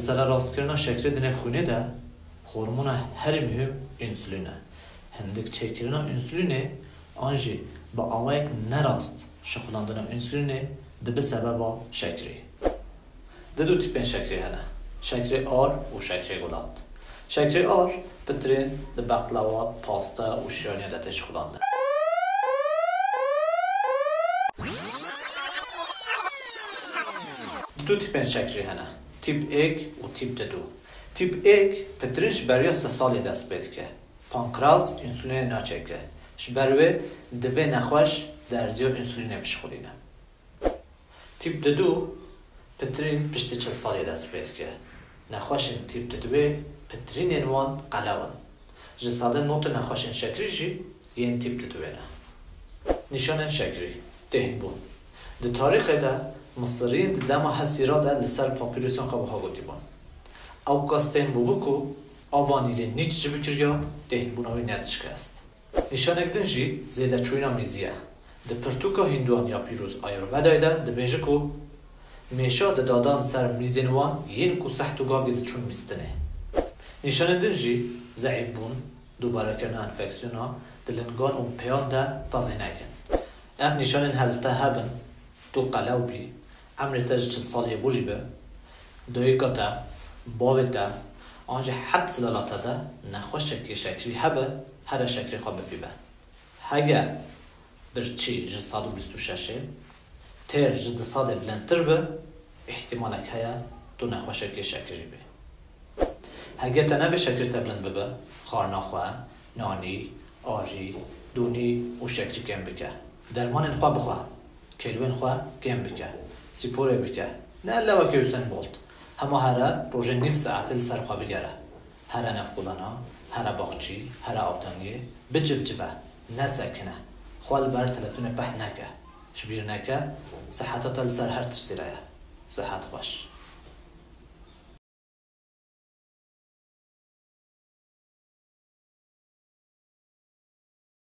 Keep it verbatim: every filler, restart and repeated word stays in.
Sererastkirina şekrê di nêv xwînê de hormona herî muhîm însulîn e. Hindik çêkirina însulînê an jî bi awayek nerast şixulandina însulînê dibe sebeba şekrî. Di du tîpên şekrî hene. Şekrê ar û şekrê gulat. Şekrê ar pitirîn di beqlewat, paste û şîraniya de tê şixulandin. Di du tîpên şekrî hene. Tîp êk û tîp di du. Tîp êk pitirîn ji beriya sih salê dest pê dike. Pankreas însulînê naçêke. Ji ber wê divê nexweş derziya însulînê bişixulîne. Tîp di du pitirîn piştî çil salê dest pê dike. Nexweşên tîp di duê pitirînên wan qelew in. Ji sedê notê nexweşên şekrî jî yên tîp di duê ne. Nîşanên şekrî, têhînbûn. Di tarîxê de Misiriyên di dema hesîra de li ser papîrosên xwe wiha gotîbûn. Ew qas tên bûbû ku ava Nîlê nîç ji bikiriya, têhînbûna wî nedişikest. Nîşanek din jî zêdeçûyîna mîzî ye. Di pirtûka Hînduan ya pîroz Ayurvedayê de dibêje ku mêşa didadan ser mîzên wan yên ku seht û gavgê diçûn mîstinê. Nîşanên din jî zeîfbûn, dubarekirina enfeksiyona di lingan û pêyan de tazî nekin. Ev nîşanên her li te hebin, tu qelew bî, emrê te ji çil saliyê borî be, dayika te, bavê te, an jî heft silala te de nexweşekê şekrî hebe, here şekrê xwe bipîve. Hege birçî ji sed û bîst û şeş e, têr ji du sedê bilindtir be, îhtimalek heye tu nexweşekê şekrî bî. Hege te nebe şekrê te bilind bibe, xwarina xwe, nanî, arî, dûnî û şekrî kêm bike. Dermanên xwe bixwe, kêlwên xwe kêm bike, spor bike. Ne lewekî Husên Bolt. Hema here rojê nîv saetê li ser xwe bigere. Here nefkolana, here baxçî, here avdangiyê, bicivcive, nesekine. Xwe li ber telefonê peh neke. Ji bîr neke, siheta te li ser her tiştî re ye. Sihet xweş.